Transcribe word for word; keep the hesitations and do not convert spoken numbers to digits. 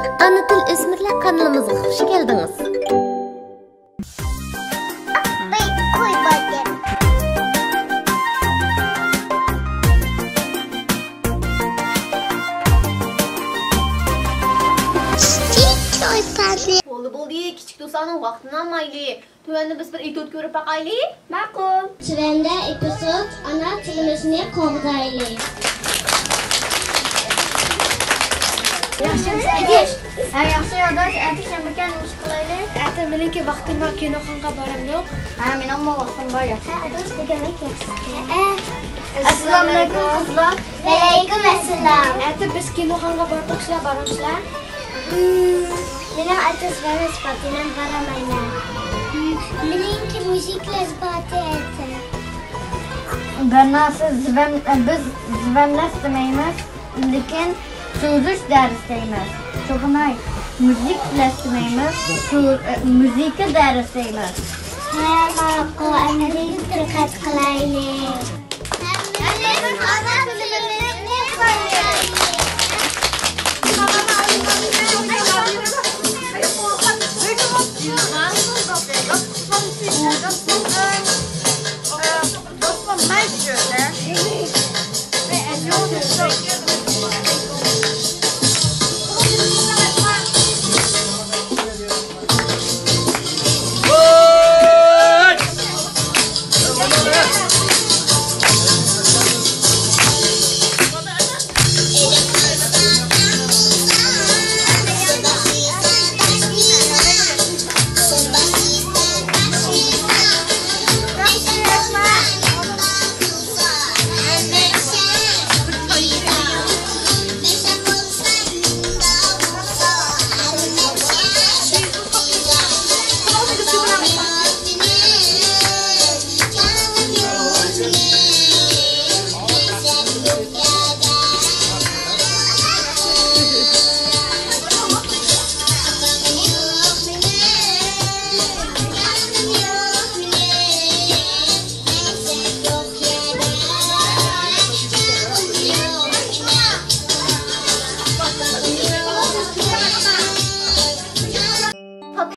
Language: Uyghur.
ئانا تىل ئۆسمۈرلەر قانىلىمىزغا خۇش كەلدىڭىز. بولدى، بولدى، كىچىك دوستلارنىڭ ۋاقتىنى ئالمايلى. تۆۋەندە بىز بىر ئېتيۇد كۆرۈپ باقايلى. ماقۇل. تۆۋەندە ئېپىزود ئانا تىلىمىزنى قوغدايلى. ياخشىمۇسىز ئاداش؟ ھە، ياخشى ئاداش. ئەتە شەنبىكەن، نېمە ئىش قىلايلى؟ ئەتە مېنىڭكى ۋاقتىم بار، كىنوخانىغا بارامدۇق؟ ھە، مېنىڭمۇ ۋاقتىم بار، ياخشى. ھە، ئاداش، بۈگۈنلۈك ياخشى. ھە. ئەسسالامۇئەلەيكۇم، قىزلار. ۋەئەلەيكۇم ئەسسالام. ئەتە بىز كىنوخانىغا باردۇق، سىلەر بارامسىلەر؟ مم، مېنىڭ ئەتە زىبامنىڭ ئىسپاتى، مەن بارالمايمەن. مم، مېنىڭكى مۇزىكا ئىسپاتى ئەتە. بەرنا، سىز زىبام، بىز زىبامنى ئىستىمەيمىز، لېكىن سوزۇش دەرس دەيمىز. شۇغىناي، مۇزىكا ئىستىمەيمىز، سو-، مۇزىكا دەرس دەيمىز. ھە، ماقۇل، ئەمدى دىققەت قىلايلى.